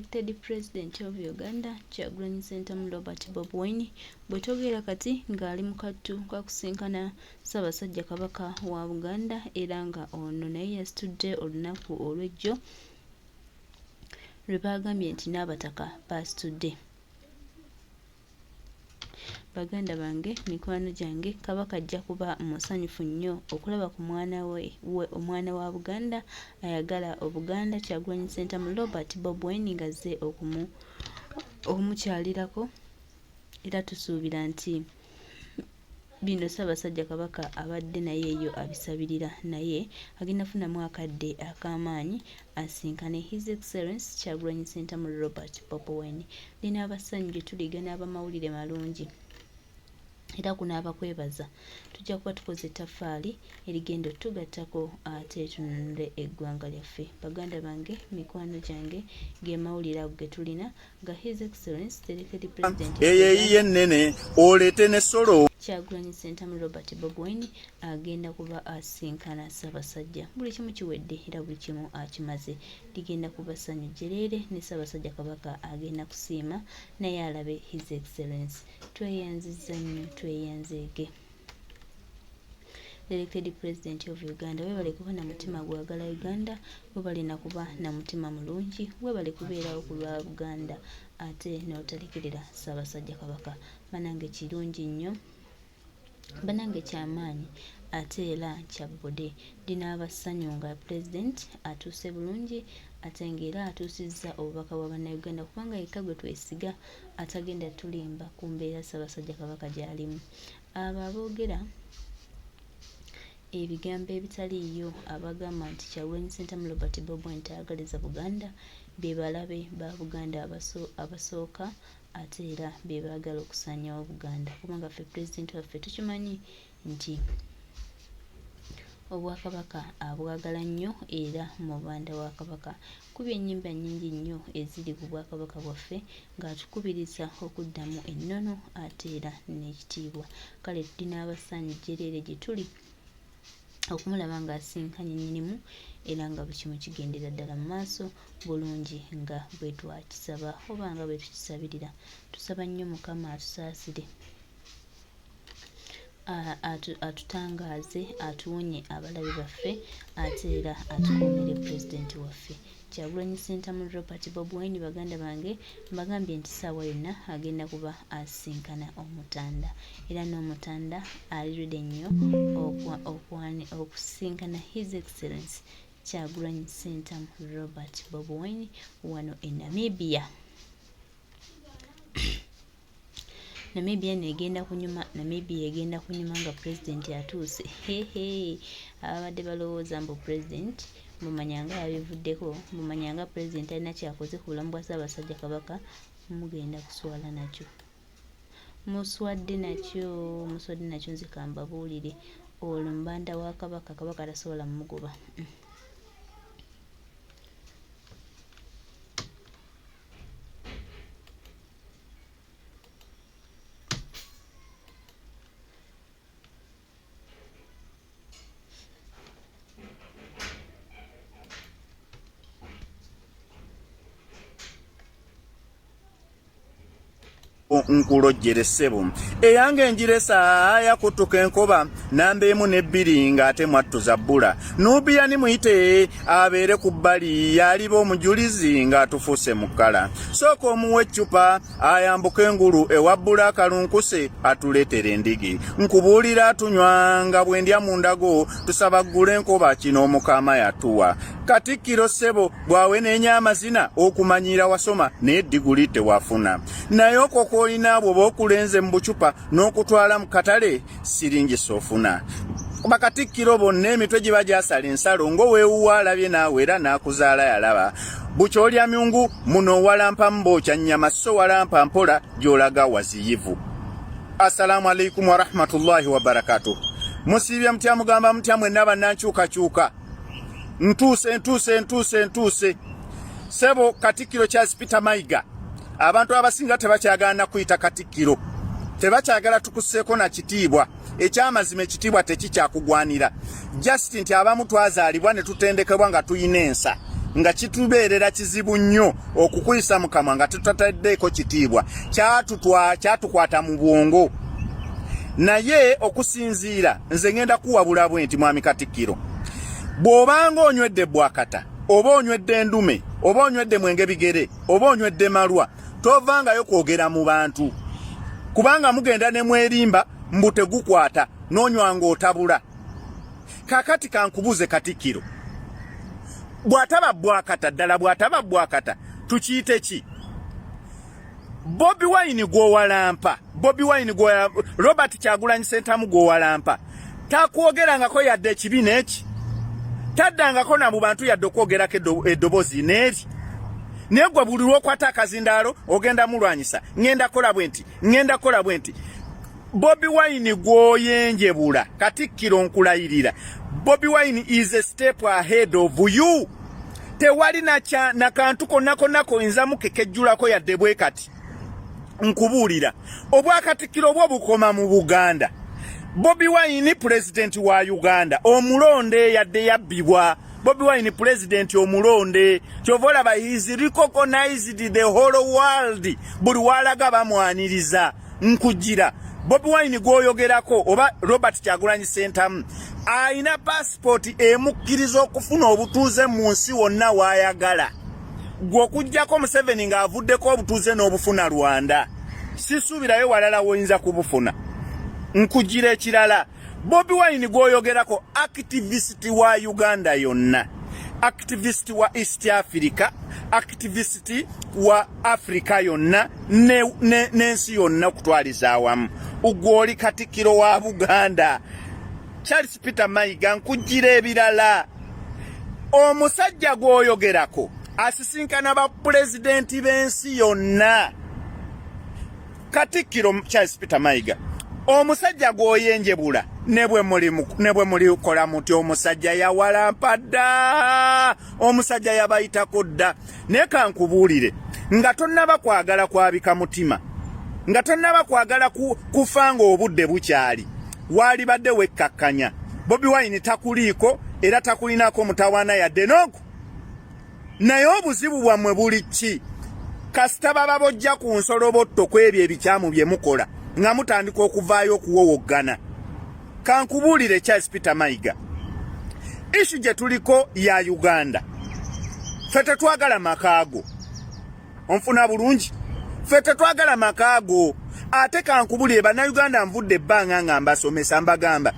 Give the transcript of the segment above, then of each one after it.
Elected President of Uganda Kyagulanyi Ssentamu Robert Bobi Wine bwetwogerera kati ng'ali mu kattu kakusinkana Ssaabasajja Kabaka wa Buganda era nga ono naye yasitudde olunaku olw'ejjo lwe baagambye nti n'abataka baasitudde. Baganda bange, mikwano gyange, Kabaka ajja kuba musanyufu nnyo okulaba ku mwana we, omwana wa Buganda ayagala Obuganda Kyagulanyi Ssentamu Robert Bob Wine ng'azze okumu okumukyalirako era tusuubira nti Bino Ssaabasajja Kabaka abadde naye eyo abisabirira naye agenda funamu akadde ak'amaanyi asinkane His Excellence Kyagulanyi Ssentamu Robert Bobi Wine. Linaaba ssanyu gye tuli ganaaba mawulire malungi era kunaaba kwebaza. Tujja kuba tukoze ettaffaali erigenda otugattako ate tununule eggwanga lyaffe. Baganda bange, mikwano gyange, ge mawulire ago ge tulina nga His Excellence the Elected President eyo eyiye ennene oleete ne solo. Kyagulanyi Ssentamu Robert Bobi Wine agenda kuba asinkana Ssaabasajja. Buli kimu kiwedde era buli kimu akimaze. Ligenda kuba ssanyu jjereere ne Ssaabasajja Kabaka agenda kusiima naye alabe His Excellence. Tweyanzizza nnyo tweyanzeege. The elected president of Uganda webale kuba na mutima gwagala Uganda webale na kuba na mutima mulungi webale kubeerawo ku lwa Buganda ate n'otalekerera Ssaabasajja Kabaka banange kirungi nnyo banange kyamaanyi ate era kya bbode linaaba ssanyu nga pulezidenti atuuse bulungi ate ng'era atuusizza obubaka bwa Bannayuganda kubanga yekka gwe twesiga atagenda tulimba ku mbeera Ssaabasajja Kabaka gy'alimu. Abo aboogera ebigambo ebitaliiyo abagamba nti Kyagulanyi Ssentamu Robert Bobi Wine tayagaliza Buganda be balabe ba Buganda abasooka ate era be baagala okusaanyawo Buganda kubanga ffe Pulezidenti waffe tukimanyi nti Obwakabaka abwagala nnyo era mubanda wa Kabaka. Kubye ennyimba nnyingi nnyo eziri ku Bwakabaka bwaffe ng'atukubiriza okuddamu ennono ate era n'ekitiibwa. Kale linaaba ssanyu jjereere gye tuli okumulaba ng'asinkanye Nnyinimu era nga buli kimu kigendera ddala mu maaso bulungi nga bwe twakisaba oba nga bwe tukisabirira. Tusaba nnyo Mukama atusaasire. Atutangaaze, atuwonye abalabe baffe ate era atukuumire Pulezidenti waffe Kyagulanyi Ssentamu Robert Bobi Wine. Baganda bange mbagambye nti ssaawa yonna agenda kuba asisinkana Omutanda era n'Omutanda ali ready nnyo okusisinkana His Excellence Kyagulanyi Ssentamu Robert Bobi Wine wano e Namibia. Namibia eno egenda kunyuma Namibia egenda kunyuma nga pulezidenti atuuse hehe ababadde balowooza mbu pulezidenti mumanya nga yabivuddeko mumanya nga pulezidenti alina kyakoze ku bulamu bwa Ssaabasajja Kabaka mugenda kuswala nakyo muswadde nakyo muswadde nakyo nze kambabuulire olwo mbanda wa Kabaka Kabaka tasobola mugoba. Nkulojjere ssebo eyange enjiresa yakutuka enkoba namba emu nebbiri ng'ate mwattu zabbula Nubiani muyite abeere ku bbali y'aliba omujulizi ng'atufuuse mu kkala. Sooka omuwe eccupa ayambuke engulu ewa bbula akalunkuse atuleetere endigi. Nkubuulira tunywa nga bwe ndya mu ndago tusaba ggula enkoba kino Omukama yatuwa. Katikkiro ssebo bw'aweneenya amazina okumanyiira wasoma naye ddiguli tewafuna. Naye okwo kw'olina bw'oba okulenze mu bucupa n'okutwala mu katale siringi sofuna bakatikkiro bonna emitwe giba gyasala ensalo ng'oweewuwa alabye naawe era n'akuzaala yalaba bukyolya myungu muno owalampa mbookya nnyama so walampa mpola gy'olaga waziyivu assalaamu alaikum warahmatullahi wabarakatuh musiibye mutya mugamba mutya mwenna bannankyukakyuka ntuuse ntuuse ntuuse ntuuse sebo katikkiro Charles Peter Mayiga abantu abasinga tebakyagala nakuyita katikkiro tebakyagala tukusseeko na kitiibwa ekyamazima ekitiibwa tekikyakugwanira just nti abamu twazaalibwa ne tutendekebwa nga tulina ensa nga kitubeerera kizibu nnyo okukuyisa mu kamwa nga tutataddeeko kitiibwa kyatukwata mu bwongo. Naye okusinziira nze ngenda kuwabula bwe nti, mwami Katikkiro, bw'obanga onywedde bwakata oba onywedde endume oba onywedde mwenge bigere oba onywedde malwa, tovangayo kwogera mu bantu, kubanga mugenda ne mwerimba mbu tegukwata, n'onywa ng'otabula. Kakati kankubuuze Katikkiro, bw'ataba bwakata ddala, bw'ataba bwakata tukiyite ki? Bobi Wine gwowalampa, Bobi Wine gwo Robert Kyagulanyi Sentamu gwowalampa, takwogerangako yadde ekibi n'eki, taddangako na mu bantu yadde okwogerako eddoboozi n'eri. Naye gwe buli lwokwata akazindaalo ogenda mulwanyisa, ŋŋenda kola bwe nti, ŋŋenda kola bwe nti. Bobi Wine gwoyenjebula, Katikkiro, nkulayirira, Bobi Wine is a step ahead of you. Tewali nakantu konna konna koyinza mukekejjulako yadde bwe kati. Nkubuulira, obwakatikkiro bwo bukoma mu Buganda. Bobi Wine pulezidenti wa Uganda omulonde, yadde yabbibwa. Bobi Wine pulezidenti omulonde, kyova olaba he is recognized the whole world, buli walaga bamwaniriza. Nkugira Bobi Wine gwoyogerako oba Robert Kyagulanyi Sentamu ayina pasipooti emukkiriza okufuna obutuuze mu nsi wonna waayagala. Gwe okugyako Museveni ng'avuddeko obutuuze n'obufuna Rwanda, sisuubirayo walala woyinza kubufuna. Nkugira ekirala, Bobi Wine gwoyogerako activist wa Uganda yonna, activist wa East Africa, activist wa Africa yonna n'ensi ne yonna okutwaliza awamu. Ugwe oli Katikkiro wa Buganda, Charles Peter Mayiga. Nkujjira ebirala, omusajja gw'oyogerako asisinkana bapulezidenti b'ensi yonna. Katikkiro Charles Peter Mayiga, omusajja gw'oyenjebula, ne bwe mulikola muti, omusajja yawalampa dda, omusajja yabayitako dda. Naye kankubuulire, nga tonnaba kwagala kwabika mutima, nga tonnaba kwagala kufa ng'obudde bukyali, waalibadde wekkakkanya. Bobi Wine takuliiko era takulinako mutawaana yadde n'ogu. Naye obuzibu bwammwe buli ki? Kasita baba bojja ku nsolobotto ku ebyo ebikyamu bye mukola, nga mutandika okuvaayo okuwowoggana. Kankubuulire, Charles Peter Mayiga, issue gye tuliko ya Uganda. Ffe tetwagala makaago, onfuna bulungi? Ffe tetwagala makaago. Ate kankubulire, Bannayuganda, nvudde ebbanga nga mbasomesa, mbagamba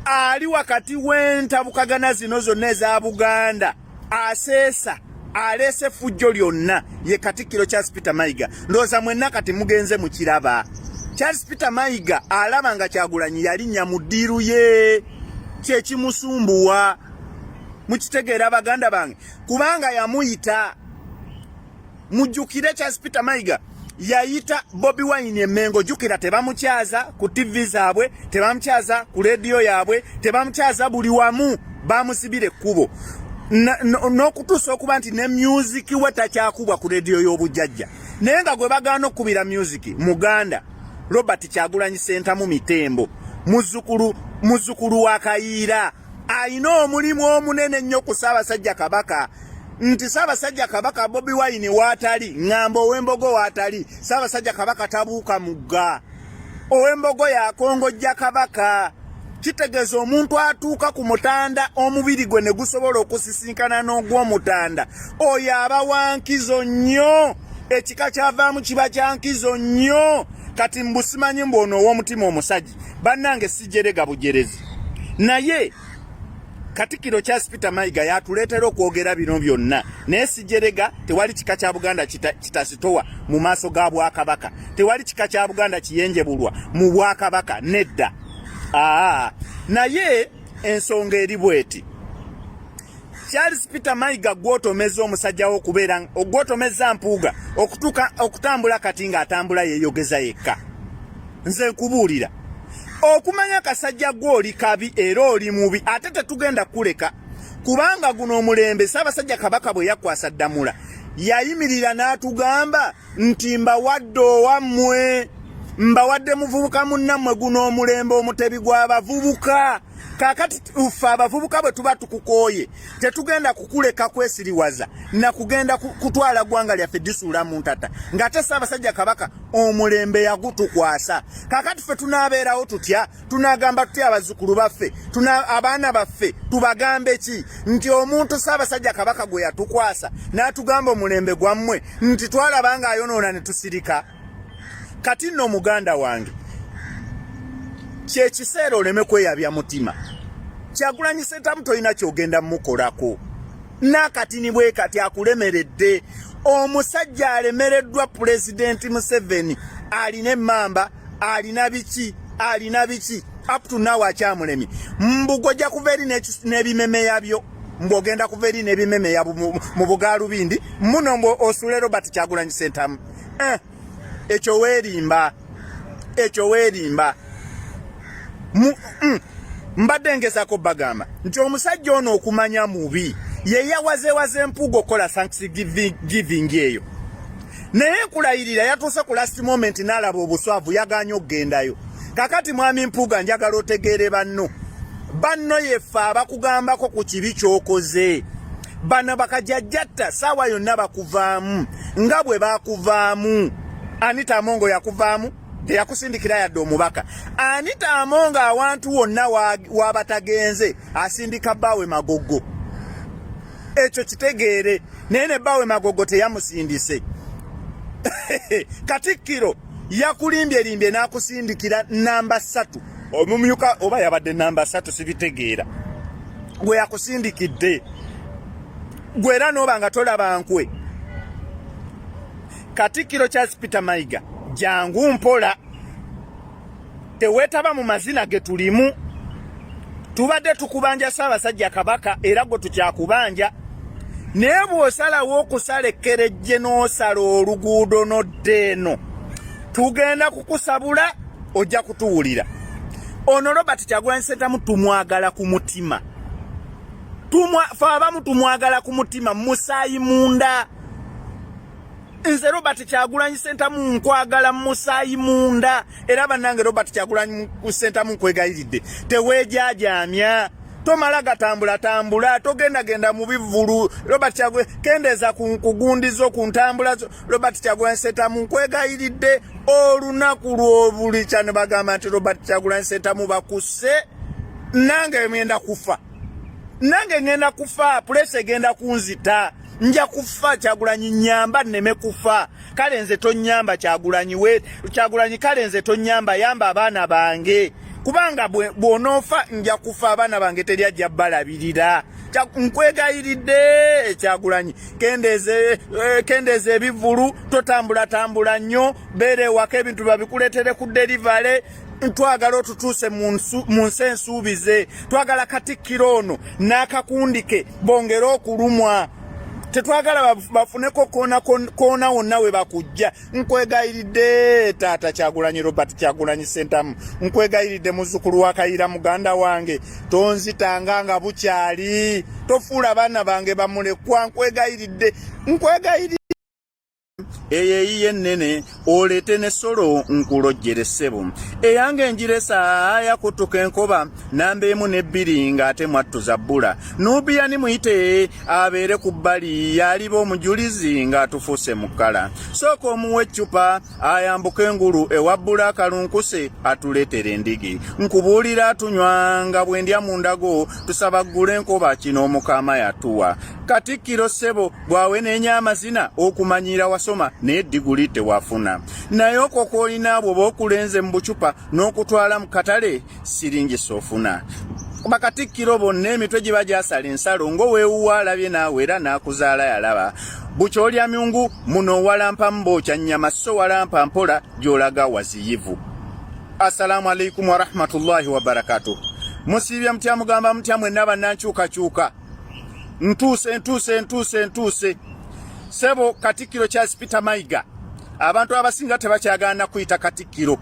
ali wakati w'entabukagana zino zonna eza Buganda, aseesa aleese effujjo lyonna ye Katikkiro Charles Peter Mayiga. Ndowooza mwenna kati mugenze mukiraba. Charles Peter Mayiga alaba nga Kyagulanyi yalinnya mu ddiiru ye, kyekimusumbuwa. Mukitegeera, baganda bange? Kubanga yamuyita, mujjukire, Charles Peter Mayiga yayita Bobi Wine Emengo. Jjukira, tebamukyaza ku TV zaabwe, tebamukyaza ku rediyo yaabwe, tebamukyaza buli wamu, bamusibira ekkubo n'okutuusa okuba nti ne music we takyakubwa ku rediyo y'obujjajja. Naye nga gwe bagaana okukubira music muganda, Robert Kyagulanyi Sentamu Mitembo, muzzukulu wa Kayiira, ayina omulimu omunene ennyo ku Ssaabasajja Kabaka, nti Ssaabasajja Kabaka Bobi Wine waatali, ŋŋamba ow'embogo waatali, Ssaabasajja Kabaka tabuuka mugga. Ow'embogo yakongojja Kabaka. Kitegeeza omuntu atuuka ku mutanda, omubiri gwe ne gusobola okusisinkana n'ogw'omutanda, oyo aba wa nkizo nnyo. Ekika kyavaamu kiba kya nkizo nnyo. Kati mbusimanyi mbu ono ow'omutima omusajja, bannange, sijerega bujerezi, naye Katikkiro Charles Peter Mayiga yatuleetera okwogera bino byonna. Naye sijerega, tewali kika kya Buganda kitasitowa mu maaso ga bwakabaka, tewali kika kya Buganda kiyenjebulwa mu bwakabaka, nedda. Aa, naye ensonga eri bweti: Charles Peter Mayiga, gwotomeza omusajja wo okubeera, ogwotomeza Mpuuga okutuuka okutambula kati ng'atambula yeeyogeza yekka. Nze nkubuulira, okumanya kasajja gwe oli kabi era oli mubi, ate tetugenda kuleka, kubanga guno omulembe Ssaabasajja Kabaka bwe yakwasa Ddamula, yayimirira n'atugamba nti mbawadde owammwe, mbawadde muvubuka munnammwe. Guno omulembe omutebi gw'abavubuka. Kaakati ffe abavubuka bwe tuba tukukooye, tetugenda kukuleka kwesiriwaza na kugenda kutwala ggwanga lyaffe disuula mu ntata, ng'ate Ssaabasajja Kabaka omulembe yagutukwasa. Kaakati ffe tunaabeerawo tutya? Tunaagamba tutya abazzukulu baffe, abaana baffe tubagambe ki nti omuntu Ssaabasajja Kabaka gwe yatukwasa n'atugamba omulembe gwammwe nti twalaba ng'ayonoona ne tusirika? Kati nno muganda wange, kyekiseera oleme kweyabya mutima. Kyagulanyi Ssentamu tolina kyogenda mukolako n'akatini bwe kati, akulemeredde. Omusajja alemereddwa. Pulezidenti Museveni alina emmamba, alina biki, alina biki, up to now akyamulemye. Mbu ojja kuva eri n'ebimemeya byo, mbu ogenda kuva eri n'ebimemeya mu bugaalubindi muno, mbu osule Robert Kyagulanyi Ssentamu. Ekyo weerimba, ekyo weerimba. Mbadde ngezaako bagamba nti omusajja ono okumanya mubi ye yawazewaze Mpuuga okukola thanksgiving eyo, naye nkulayirira yatuuse ku last moment n'alaba obuswavu, yaganye okugendayo. Kakati mwami Mpuuga, njagala otegeere banno, banno yeffe abakugambako ku kibi ky'okoze. Bano bakajajjatta saawa yonna bakuvaamu nga bwe bakuvaamu. Anita Amongo yakuvaamu, teyakusindikira yadde omubaka. Anita Amongo awantu wonna wabatagenze asindika bbaawe Magogo, ekyo kitegeere. Naye ne bbaawe Magogo teyamusindise. Katikkiro yakulimbyerimbye n'akusindikira namba 3, omumyuka, oba yabadde namba 3, sibitegeera, gwe yakusindikidde gwe, era n'oba nga tolaba nkwe. Katikkiro Charles Peter Mayiga, jangu mpola, teweetaba mu mazina ge tulimu. Tubadde tukubanja Ssaabasajja Kabaka, era gwe tukyakubanja, naye bw'osalawo okusala ekkerejje n'osala oluguudo n'odda eno, tugenda kukusabula, ojja kutuwulira. Ono Robert Kyagulanyi Ssentamu tumwagala ku mutima, fe abamu tumwagala ku mutima, musaayi munda. Nze Robert Kyagulanyi Ssentamu nkwagala musaayi munda. Era bannange, Robert Kyagulanyi Ssentamu, nkwegayiridde, teweejaajaamya, tomala gatambula tambula, togendagenda mu bivvulu. Robert Kyagulanyi, kendeeza ku kugundizo ku ntambula zo. Robert Kyagulanyi Ssentamu, nkwegayiridde, olunaku lw'obuli kyane bagamba nti Robert Kyagulanyi Ssentamu bakusse, nange ngenda kufa, nange ngenda kufa, pressure egenda kunzita, nja kufa. Kyagulanyi, nyamba nneme kufa. Kale nze tonyamba, Kyagulanyi, we Kyagulanyi, kale nze tonyamba, yamba abaana bange, kubanga bw'onoofa nja kufa, abaana bange teri ajja balabirira. Nkwegayiridde Kyagulanyi, kendeeza ebivvulu, totambulatambula nnyo, beera ewaka, ebintu babikuleetere ku delivery. Twagala otutuuse mu nsi ensuubize. Twagala katikkiro ono n'akakundike bongere okulumwa, tetwagala bafuneko koona koona wonna we bakujja. Nkwegayiridde taata Kyagulanyi, Robert Kyagulanyi Sentamu, nkwegayiridde muzzukulu wa Kayira, muganda wange, tonzitanga nga bukyali, tofuula baana bange bamulekwa, nkwegayiridde, nkwegayiridde. Eyo eyiye ennene oleete ne solo nkulojjere ssebo. Eyange enjiresa yakutuka enkoba namba 1 ne 2, ng'ate mwattuza bbula. Nuubiyani muyite abeere ku bbali, yaliba omujulizi ng'atufuuse mu kkala. Sooka omuwa eccupa ayambuka engulu ewabbula akalunkuse atuleetera endigi. Nkubuulira atunywa nga bwe ndya mu ndago, tusaba ggula enkoba, kino Omukama yatuwa. Katikkiro ssebo, bwawe neenya amazina okumanyiira wasoma, naye diguli tewafuna. Naye okwo kwolina bwoba okulenze mu bucupa n'okutwala mu katale, siringi soofuna. Bakatikkiro bonna emitwe giba gyasala ensalo ng'oweewuwa alabye naawe, era n'akuzaala yalaba. Bukyolya myungu muno owalampa mbookya nnyama, so walampa mpola gy'olaga waziyivu. Assalamu alaikum warahmatullahi wabarakatuh. Musiibye mutya? Mugamba mutya mwenna bannankyukakyuka? Ntuuse, ntuuse, ntuuse, ntuuse. Sebo Katikkiro Charles Peter Mayiga, abantu abasinga tebakyagala kuyita katikkiro,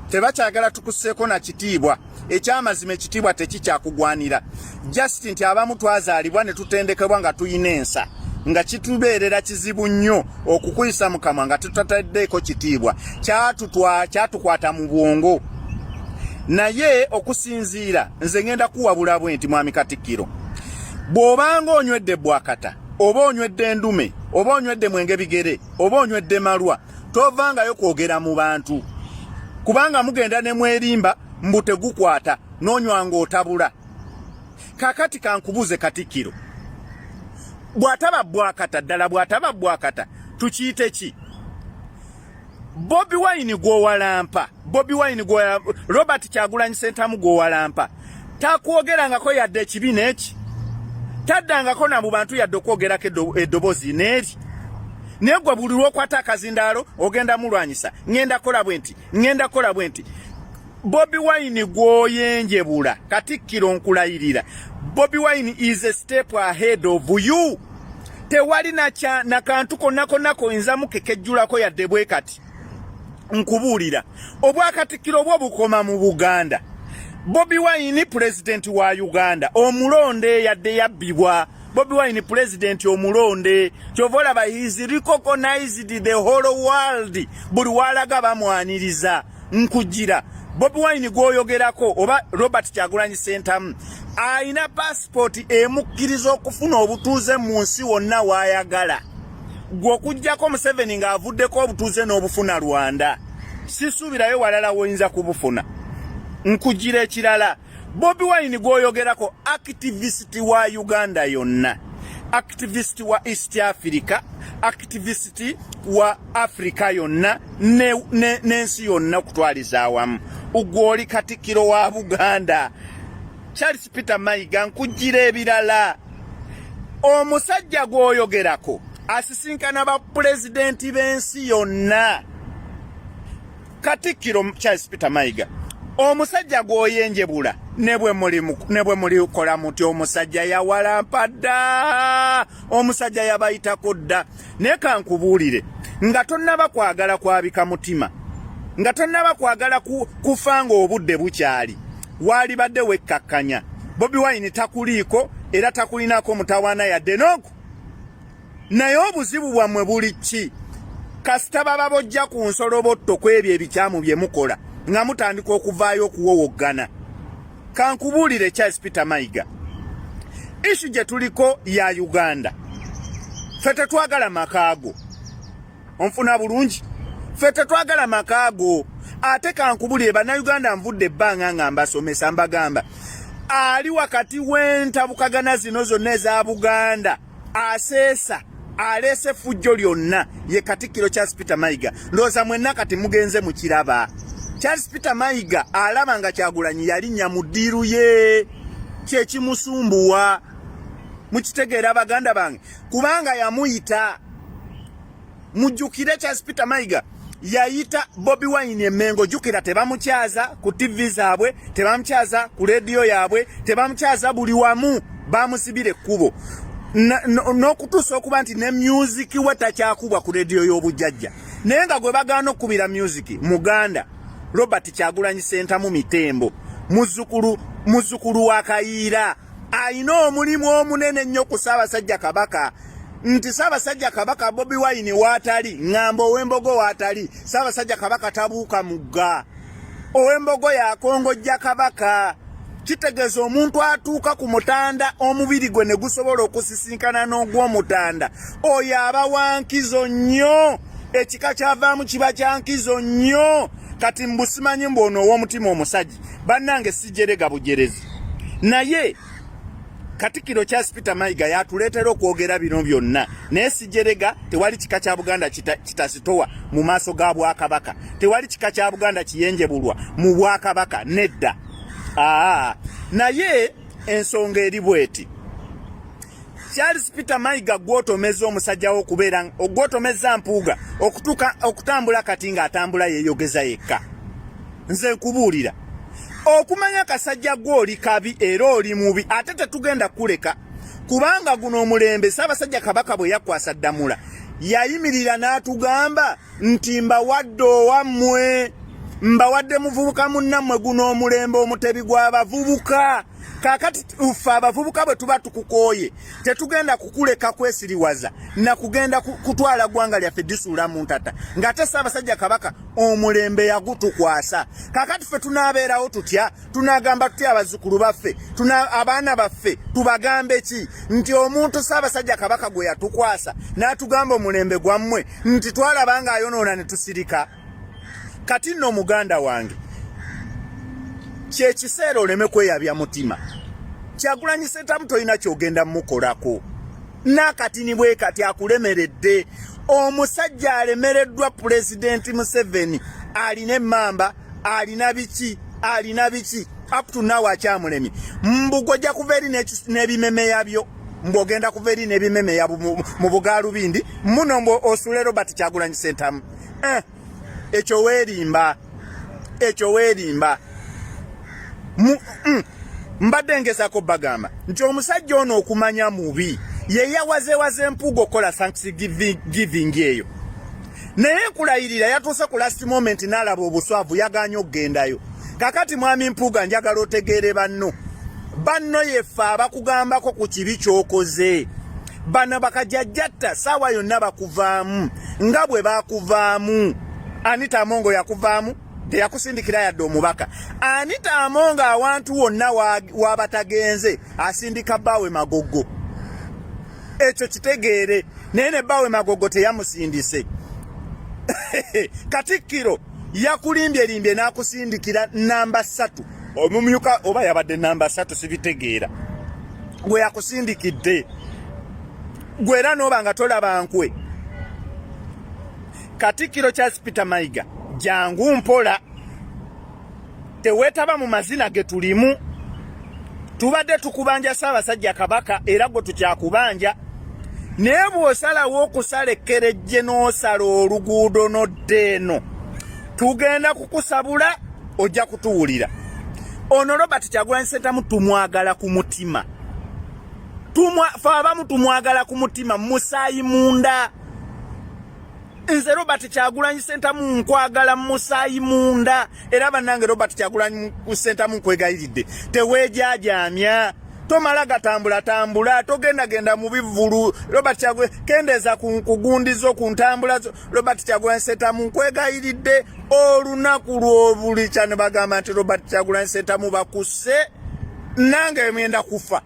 tebakyagala tukusseeko na kitiibwa. Ekyamazima, ekitiibwa tekikyakugwanira, just nti abamu twazaalibwa ne tutendekebwa nga tuyina ensa, nga kitubeerera kizibu nnyo okukuyisa mu kamwa nga tutataddeeko kitiibwa. Kyatukwata mu bwongo. Naye okusinziira nze ngenda kuwabula bwe nti, mwami Katikkiro, bw'obanga onywedde bwakata, oba onywedde endume, oba onywedde mwenge bigere, oba onywedde malwa, tovangayo kwogera mu bantu, kubanga mugenda ne mwerimba mbu tegukwata, n'onywa ng'otabula. Kakati kankubuuze Katikkiro, bw'ataba bwakata ddala, bw'ataba bwakata tukiyite ki? Bobi Wine gwowalampa, Bobi Wine gwo Robert Kyagulanyi Sentamu gwowalampa, takwogerangako yadde ekibi n'eki, taddangako na mu bantu yadde okwogerako eddoboozi n'eri. Naye gwe buli lwokwata akazindaalo ogenda mulwanyisa, ŋŋenda kola bwe nti, ŋŋenda kola bwe nti. Bobi Wine gwoyenjebula, Katikkiro, nkulayirira, Bobi Wine is a step ahead of you. Tewali nakantu konna konna koyinza mukekejjulako yadde bwe kati. Nkubuulira, obwakatikkiro bwo bukoma mu Buganda. Bobi Wine pulezidenti wa Uganda omulonde, yadde yabbibwa. Bobi Wine pulezidenti omulonde, kyova olaba he is recognized the whole world, buli walaga bamwaniriza. Nkugira Bobi Wine gwoyogerako oba Robert Kyagulanyi Sentamu ayina pasipooti emukkiriza okufuna obutuuze mu nsi wonna waayagala. Gwe okugyako Museveni ng'avuddeko obutuuze n'obufuna Rwanda, sisuubirayo walala woyinza kubufuna. Nkugira ekirala, Bobi Wine gwoyogerako activist wa Uganda yonna, activist wa East Africa, activist wa Africa yonna n'ensi yonna okutwaliza awamu. Ugwe oli Katikkiro wa Buganda, Charles Peter Mayiga. Nkujjira ebirala, omusajja gw'oyogerako asisinkana bapulezidenti b'ensi yonna. Katikkiro Charles Peter Mayiga, omusajja gw'oyenjebula, ne bwe mulikola muti, omusajja yawalampa dda, omusajja yabayitako dda. Naye kankubuulire, nga tonnaba kwagala kwabika mutima, nga tonnaba kwagala kufa ng'obudde bukyali, waalibadde wekkakkanya. Bobi Wine takuliiko era takulinako mutawaana yadde n'ogu. Naye obuzibu bwammwe buli ki? Kasita baba bojja ku nsolobotto ku ebyo ebikyamu bye mukola, nga mutandika okuvaayo okuwowoggana. Kankubuulire Charles Peter Mayiga, issue gye tuliko ya Uganda. Ffe tetwagala makaago, onfuna bulungi? Ffe tetwagala makaago. Ate kankubulire, Bannayuganda, nvudde ebbanga nga mbasomesa, mbagamba ali wakati w'entabukagana zino zonna eza Buganda, aseesa aleese effujjo lyonna ye Katikkiro Charles Peter Mayiga. Ndowooza mwenna kati mugenze mukiraba. Charles Peter Mayiga alaba nga Kyagulanyi yalinnya mu ddiiru ye, kyekimusumbuwa. Mukitegeera, baganda bange? Kubanga yamuyita, mujjukire, Charles Peter Mayiga yayita Bobi Wine Emengo. Jjukira, tebamukyaza ku TV zaabwe, tebamukyaza ku rediyo yaabwe, tebamukyaza buli wamu, bamusibira ekkubo n'okutuusa okuba nti ne music we takyakubwa ku rediyo y'obujjajja. Naye nga gwe bagaana okukubira music muganda, Robert Kyagulanyi Sentamu Mitembo, muzzukulu wa Kayiira, ayina omulimu omunene ennyo ku Ssaabasajja Kabaka, nti Ssaabasajja Kabaka Bobi Wine waatali, ŋŋamba ow'embogo waatali, Ssaabasajja Kabaka tabuuka mugga. Ow'embogo yakongojja Kabaka. Kitegeeza omuntu atuuka ku mutanda, omubiri gwe ne gusobola okusisinkana n'ogw'omutanda, oyo aba wa nkizo nnyo. Ekika kyavaamu kiba kya nkizo nnyo. Kati mbusimanyi mbu ono ow'omutima omusajja, bannange, sijerega bujerezi, naye Katikkiro Charles Peter Mayiga yatuleetera okwogera bino byonna. Naye sijerega, tewali kika kya Buganda kitasitowa mu maaso ga bwakabaka, tewali kika kya Buganda kiyenjebulwa mu bwakabaka, nedda. Aa, naye ensonga eri bweti: Charles Peter Mayiga, gwotomeza omusajja wo okubeera, ogwotomeza Mpuuga okutuuka okutambula kati ng'atambula yeeyogeza yekka. Nze nkubuulira, okumanya kasajja gwe oli kabi era oli mubi, ate tetugenda kuleka, kubanga guno omulembe Ssaabasajja Kabaka bwe yakwasa Ddamula, yayimirira n'atugamba nti mbawadde owammwe, mbawadde muvubuka munnammwe. Guno omulembe omutebi gw'abavubuka. Kakati ffe abavubuka bwe tuba tukukooye, tetugenda kukuleka kwesiriwaza na kugenda kutwala ggwanga lyaffe disuula mu ntata, ng'ate Ssaabasajja Kabaka omulembe yagutukwasa. Kakati ffe tunaabeerawo tutya? Tunagamba tutya abazzukulu baffe, abaana baffe tubagambe ki nti omuntu Ssaabasajja Kabaka gwe yatukwasa n'atugamba omulembe gwammwe, nti twalaba ng'ayonoona ne tusirika? Kati nno muganda wange, kyekiseera oleme kweyabya mutima. Kyagulanyi Ssentamu tolina kyogenda mukolako n'akatini bwe kati, akulemeredde. Omusajja alemereddwa. Pulezidenti Museveni alina emmamba, alina biki, alina biki, up to now akyamulemye. Mbu ojja kuva eri n'ebimemeya byo, mbu ogenda kuva eri n'ebimemeya mu bugaalubindi muno, mbu osule Robert Kyagulanyi Ssentamu. Ekyo weerimba, ekyo weerimba. Mbadde ngezako bagamba nti omusajja ono okumanya mubi ye yawazewaze Mpuuga okukola thanksgiving eyo, naye nkulayirira yatuuse ku last moment n'alaba obuswavu, yaganye okugendayo. Kakati mwami Mpuuga, njagala otegeere banno, banno yeffe abakugambako ku kibi ky'okoze. Bano bakajajjatta saawa yonna bakuvaamu nga bwe bakuvaamu. Anita Amongo yakuvaamu, teyakusindikira yadde omubaka. Anita Amongo awantu wonna wabatagenze asindika bbaawe Magogo, ekyo kitegeere. Naye ne bbaawe Magogo teyamusindise. Katikkiro yakulimbyelimbye n'akusindikira namba 3, omumyuka, oba yabadde namba 3, sibitegeera, gwe yakusindikidde gwe, era n'oba nga tolaba nkwe. Katikkiro Charles Peter Mayiga, jangu mpola, teweetaba mu mazina ge tulimu. Tubadde tukubanja Ssaabasajja Kabaka, era gwe tukyakubanja, naye bw'osalawo okusala ekkerejje n'osala oluguudo n'odda eno, tugenda kukusabula, ojja kutuwulira. Ono Robert Kyagulanyi Ssentamu tumwagala ku mutima, fe abamu tumwagala ku mutima, musaayi munda. Nze Robert Kyagulanyi Ssentamu nkwagala musaayi munda. Era bannange, Robert Kyagulanyi Ssentamu, nkwegayiridde, teweejaajaamya, tomala gatambula tambula, togendagenda mu bivvulu. Robert Kyagulanyi, kendeeza ku nkugundizo, ku ntambula zo. Robert Kyagulanyi Ssentamu, nkwegayiridde, olunaku lw'obulikya ne bagamba nti Robert Kyagulanyi Ssentamu bakusse, nange ngenda kufa,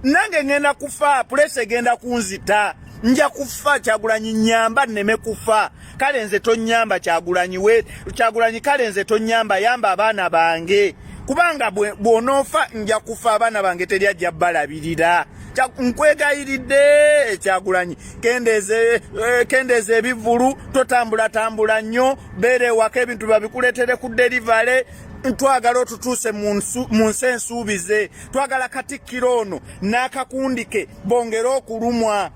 nange ngenda kufa, pressure egenda kunzita, nja kufa. Kyagulanyi, nyamba nneme kufa. Kale nze tonyamba, Kyagulanyi, we Kyagulanyi, kale nze tonyamba, yamba abaana bange, kubanga bw'onoofa nja kufa, abaana bange teri ajja balabirira. Nkwegayiridde Kyagulanyi, kendeeza ebivvulu, totambulatambula nnyo, beera ewaka, ebintu babikuleetere ku delivery. Twagala otutuuse mu nsi ensuubize. Twagala katikkiro ono n'akakundike bongere okulumwa,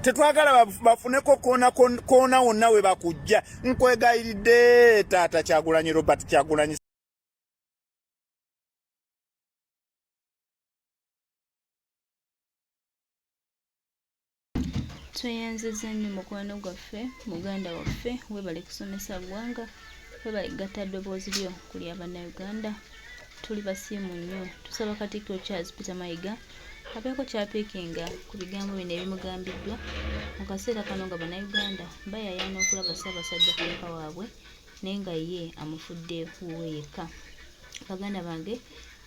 tetwagala bafuneko koona koona wonna we bakujja. Nkwegayiridde taata Kyagulanyi, Robert Kyagulanyi. Tweyanziza nnyo mukwano gwaffe, muganda waffe, webale kusomesa ggwanga, webale kugatta ddoboozi lyo ku lya Bannayuganda. Tuli basiimu nnyo. Tusaba Katikkiro Charles Peter Mayiga abeeko kyapiikinga ku bigambo bino ebimugambiddwa mu kaseera kano nga Bannayuganda bayaayaana okulaba Ssaabasajja Kabaka waabwe, naye nga ye amufudde wuwe yekka. Baganda bange,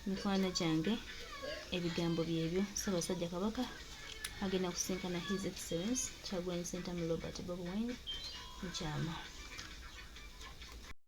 mikwano gyange, ebigambo byebyo. Ssaabasajja Kabaka agenda kusinkana His Excellence Kyagulanyi Ssentamu Robert Bobi Wine mukyama.